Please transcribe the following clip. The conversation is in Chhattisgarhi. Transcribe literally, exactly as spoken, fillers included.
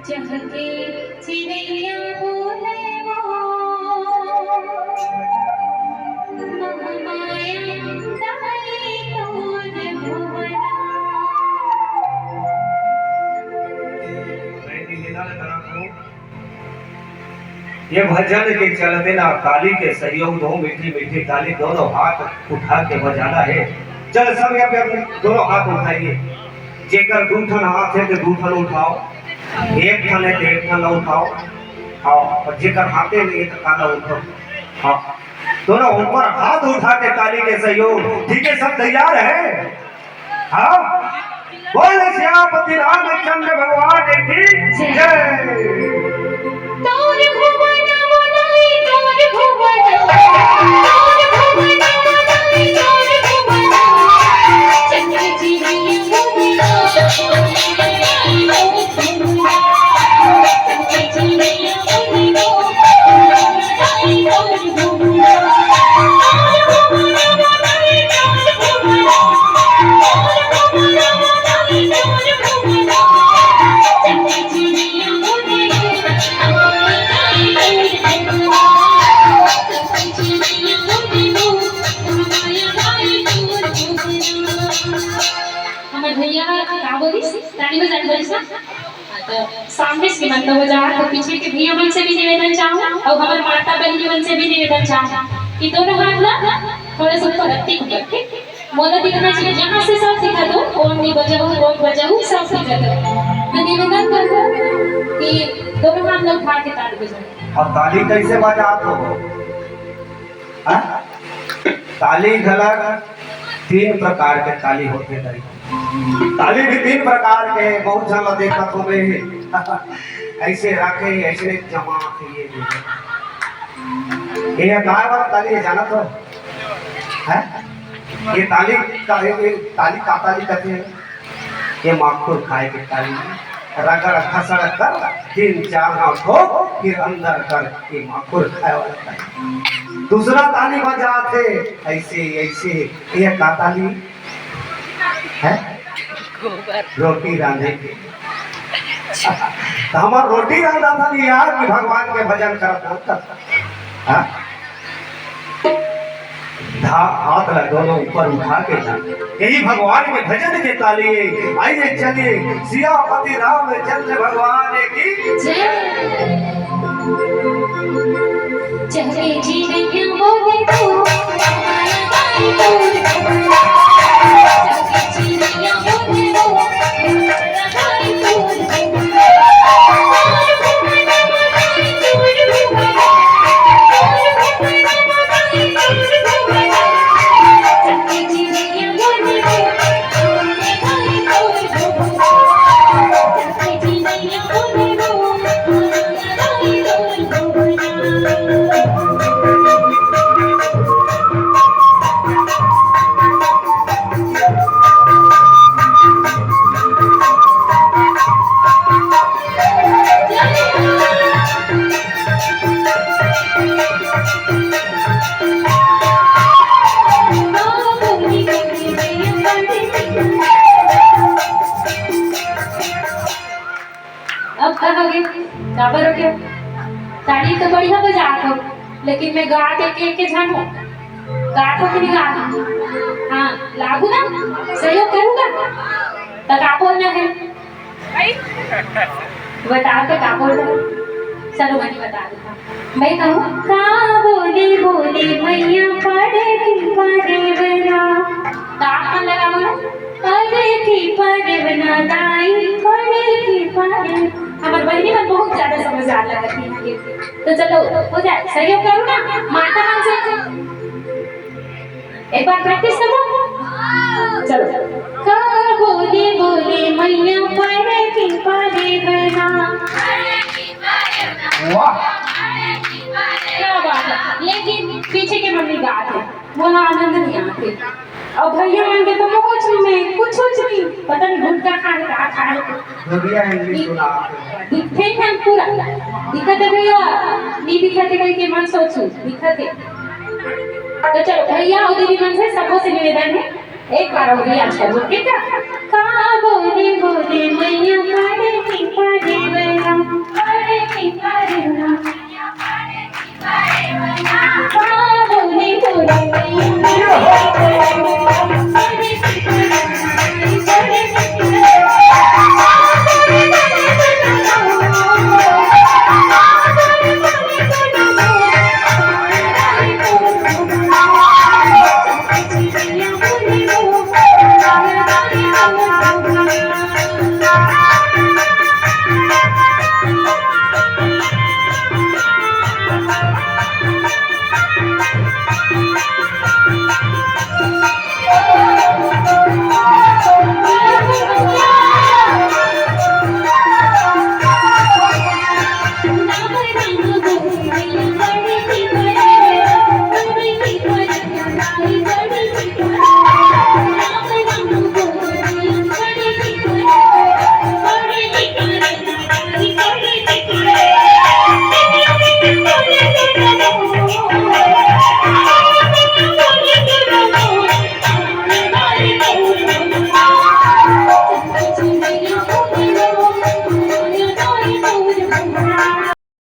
चहके चिरैया बोले वो, महामाया दाई तोर भुवना। ये भजन के चलते ना ताली के सहयोग दो, मीठी मीठी ताली, दोनों हाथ उठा के बजाना है। चल सब यहाँ पे अपने दोनों हाथ उठाइए। जेकर दू ठन हाथ है तो दू ठन उठाओ, एक ठन है तो एक ठन उठाओ। हाँ, और जेकर हाथे नहीं है तो काला उठाओ। हाँ, दोनों ऊपर हाथ उठा के ताली के सहयोग। ठीक है, सब तैयार है? हाँ, बोल सियापति रामचंद्र भगवान की जय। तोर भुवन उदय, तोर भुवन, तोर भुवन उदय, तोर भुवन, चंद्र जी बोले। हमर भैया ह का बोलिस? ताली बजाए बोलिस ना? हाँ, तो सामने से मन तो बजा, तो पीछे के भैया मन से भी निवेदन चाहूँ और हमर माता बहनी मन से भी निवेदन चाहूँ कि दोनों हाथ ला थोड़ा सा ऊपर रख, ठीक है? मोला दिखना चाहिए, यहाँ से सब दिखा दो, कौन नहीं बजा हो, कौन बजा हो, सब दिखा दो। मैं निवेदन करूँ कि दोनों हाथ ला उठा के ताली बजाओ। अब ताली कैसे बजात हो? हाँ? ताली घलक तीन प्रकार के ताली होथे दाई। ताली भी तीन प्रकार के, बहुत झन ला देखत होबे। ऐसे रखे, ऐसे जमा के ये दे। ये काय वाला ताली है, जानत हो? हैं? ये ताली का, ये, ये ताली का ताली कहते हैं। ये माखुर खाए के ताली, रगड़ घसड़ कर तीन चार हाथ हो, फिर अंदर कर, ये माखुर खाए वाला ताली। दूसरा ताली बजाथे ऐसे, ऐसे, ये का ताली है? रोटी रांधे के। तो हमार रोटी रांधा था नहीं यार कि भगवान के भजन करत हो। हाँ? धा-, हाथ ला दोनों ऊपर उठा के ना, यही भगवान के भजन के ताली है। आइए चलिए, सियापति रामचंद्र भगवान की जय। चले जी नैया बोले तो, अब का हो गे? काबर हो गे? ताली तो बढ़िया बजात हो, लेकिन मैं गात एक, एक के झन हो। गात हो कि नहीं गात हो? हाँ, लागू ना? सहयोग करूँगा? तो का बोलना है? बताओ तो का बोलना है? चलो, मैं बता दूँ। मैं कहूँ, का बोले बोले मैया पड़े की पड़े बना। तो आप मन लगा बोलो, पड़े की पड़े बना दाई, पड़े की पड़े। हमर बहिनी मन बहुत ज्यादा समझदार लगत है यहाँ के। तो चलो, हो जाए, सहयोग करो ना, माता मन से। एक बार प्रैक्टिस करो। चलो। का बोले बोले मैया पड़े की पड़े बना। वाह। क्या बात है। लेकिन पीछे के मम्मी गात है, मोला आनंद नहीं आते। अब भैया मन के तो कुछ नहीं, कुछ नहीं, पता नहीं गुटखा खाए, का खाए। भैया है, ये सुना। दिखथे ही हम पूरा। दिखत है भैया, नहीं दिखत है कहीं के मन सोचू, दिखत है। तो चलो, भैया और दीदी मन से सबको से निवेदन है, एक बार और रियाज कर लो, ठीक है? का बोले बोले मैया पड़े की पड़े